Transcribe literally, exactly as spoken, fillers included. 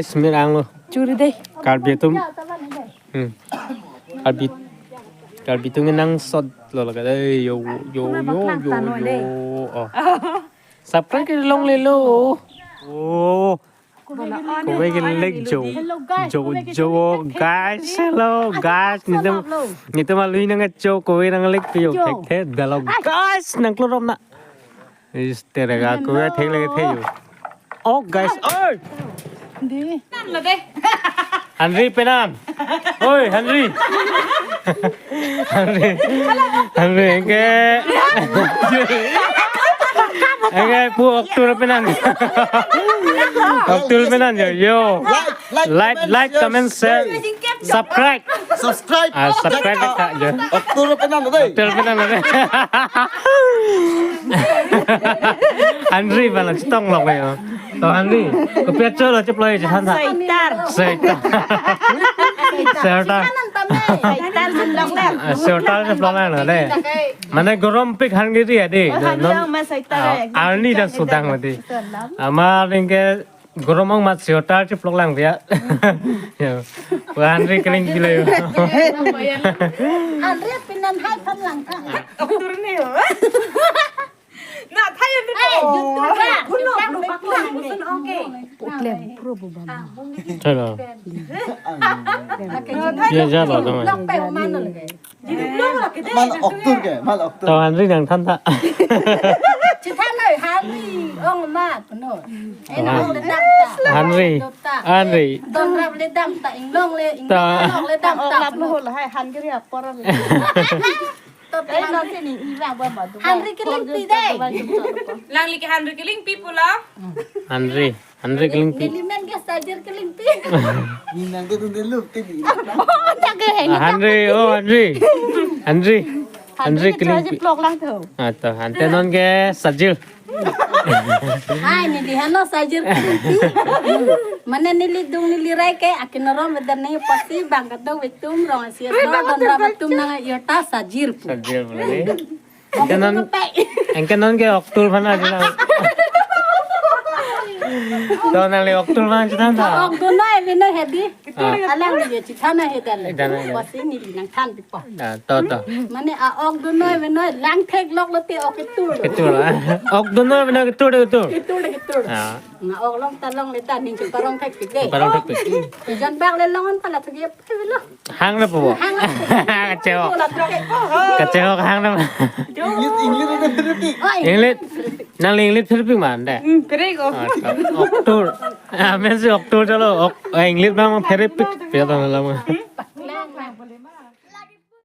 Smir anglo. Churi dei. Karbi atum. Hmm. Karbi, Karbi atum nang sot lo laga dei. Yo, yo, yo, yo, yo. Oh. Subscribe ke longlelo. Oh. Kove ke lek jo. Hello, guys. Jo, kove ke jo, lek guys. Hello, guys. Nitum, nitum alui nang jo, kove nang lek jo. Jo. Thek, thek, dalo. Guys, nang klorop na. Is terega kove thek lek thek jo. Oh, guys. Oi. Di. Henry penan. Oi, Henry. Henry. Henry, anke. Anke pu oktur penan. Oktur penan yo. Yo. Like, like, comment, share, subscribe. Subscribe. Ah, subscribe ka yo. Oktur penan dei. Oktur penan dei. Henry bala chetong lok yo. To Henry, kopi acholo cheploi chethan tha. Sweater. Sweater. Sweater. Sweater cheplok lang lo dei. Mane gorom pik Hungary ya dei. Oh, Hungary ma sweater. Ah, arni dan sudang mati. Ama ringke gorom ong mat sweater cheplok lang ya. Ya. Henry keling gila yo. Henry penan hai phan lang tha. Turun yo. Na, thayo ni. Eh, ko. Jutu ka. Kuno, kuno, kuno, kuno, oke. Klem, pro bu bam. Thailo. Oke, ya, jutu. Jalo, tama. Lok pe umano lagi. Mal oktur ke, mal oktur. To Henry nangthan tha. Chethan noi, Henry ong ma, kuno. Eh, na, ong le dam ta. Henry. Henry. Don rap le dam ta, inglong le, inglong le dam ta. Ong lap lo hai, Henry apor. Tot eh, non sini, iwa ba ma tu. Henry kelingpi dei. Lang liki Henry kelingpi pulo. Henry, Henry kelingpi. Neli men ke sajir kelingpi. Ni nang tu tu lu tu ni. Oh, tak ke. Ah, Henry, oh Henry. Henry. Henry kelingpi. Henry plok lang tu. Ah, to, ante non ke sajir. Hai, neli hano sajir kelingpi. Mane neli dung neli rai ke, akin rom beda ni pasi bang kadok betum rong asi. Don rap betum nang yo ta sajir pu. Sajir pu lagi. Anke non, anke non ke oktur phan aja na. To nangli oktur phan chethan tha. Ok do noi ve noi hedi. Ah. Alang ye chethan na hedan. Hedan, hedan. Pasi neli nangthan pipo. Ah, to, to. Mane a ok do noi ve noi lang thek lok lote ok ketur. Ketur, ah. Ok do noi ve noi ketur, ketur. Ketur, ketur. Ah. Na ok long ta longle ta ning cheparong thekpik dei. Parong thekpik. Jan bak le long an pala thugi pe lo. Hang na po. Hang na po. Kachehok. Kachehok hang na. English, English itu pherepik. Oh, English. Nangli English pherepik ma dei. Hmm, pherepik ko. Ah, to. Oktur. Ah, men si oktur chalo. Ok, eh, English bang pherepik. Pia ta lang ma.